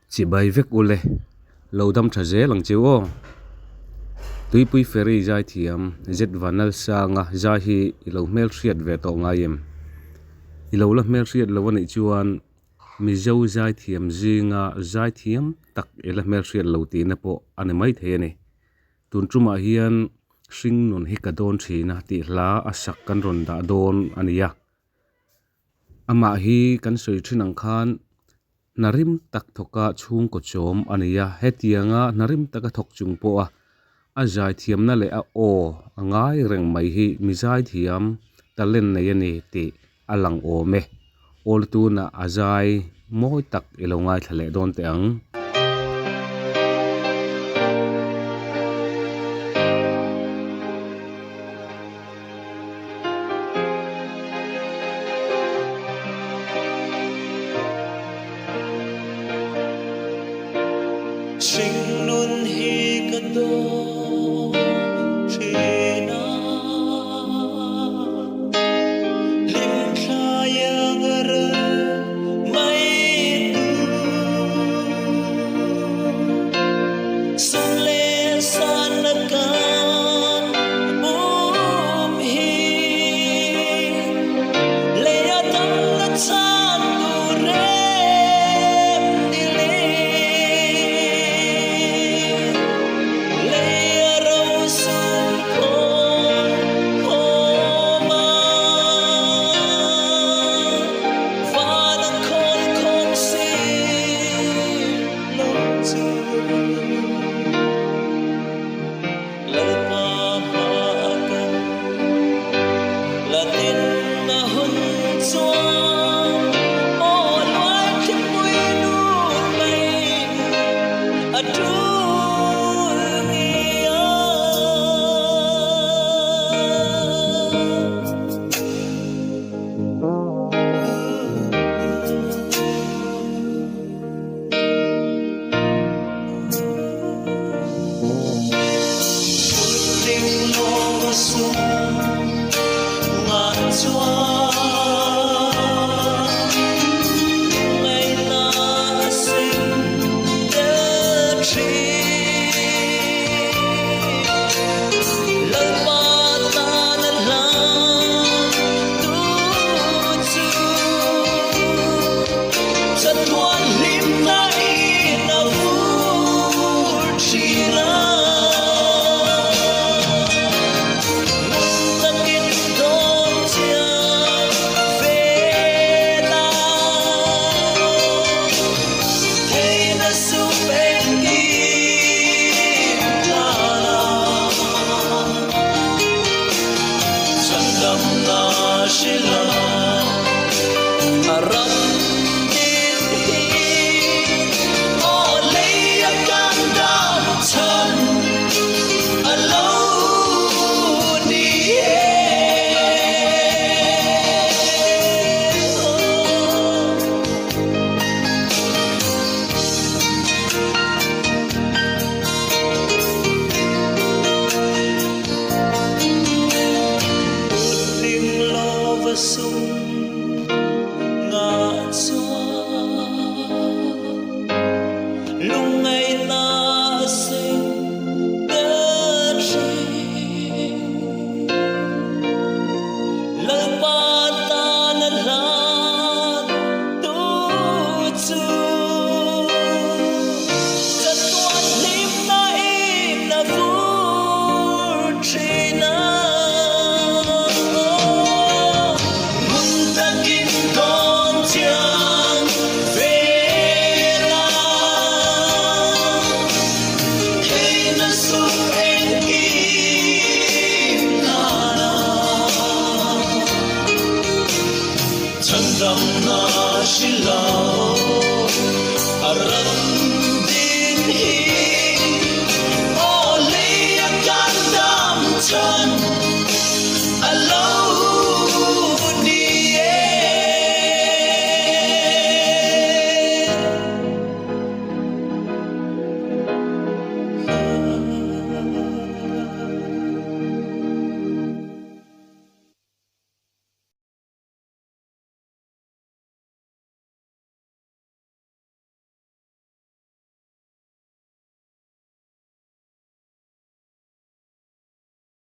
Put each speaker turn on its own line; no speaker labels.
Chibai vek ule, lo dam tha zel ang cheu aw. Tuipui Ferry zaithiam Z Vanlalsanga zai hi i lo hmelhriat ve tawh ngai em? I lo la hmelhriat lo a nih chuan Mizo zaithiam zinga zaithiam tak i la hmelhriat lo tihna pawh a ni maithei a ni. Tun tumah hian hringnun hi ka dawn thin a tih hla a sak kan rawn dah dawn a ni a. Amah hi kan sawi thin ang khan hna rim tak thawka chhungkaw chawm a ni a, hetianga hna rim taka thawk chung pawha a zaithiamna leh a aw a ngai reng mai hi mi zaithiam talent nei a ni tih a lang awm e. Awl tunah a zai mawi tak i lo ngaithla leh dawn teh ang.
Hringnun hi ka dawn thin a, hlimthlai ang a ral mai tu. Sum leh san la kan um hi lei a dam na chan tur rem ni le. Lei a ro sum khawn khawm a, van a khawn khawm si lo chu. Lalpa hma a kan la tin a hun chuan aw luai thlipui lut mai a tul nge a.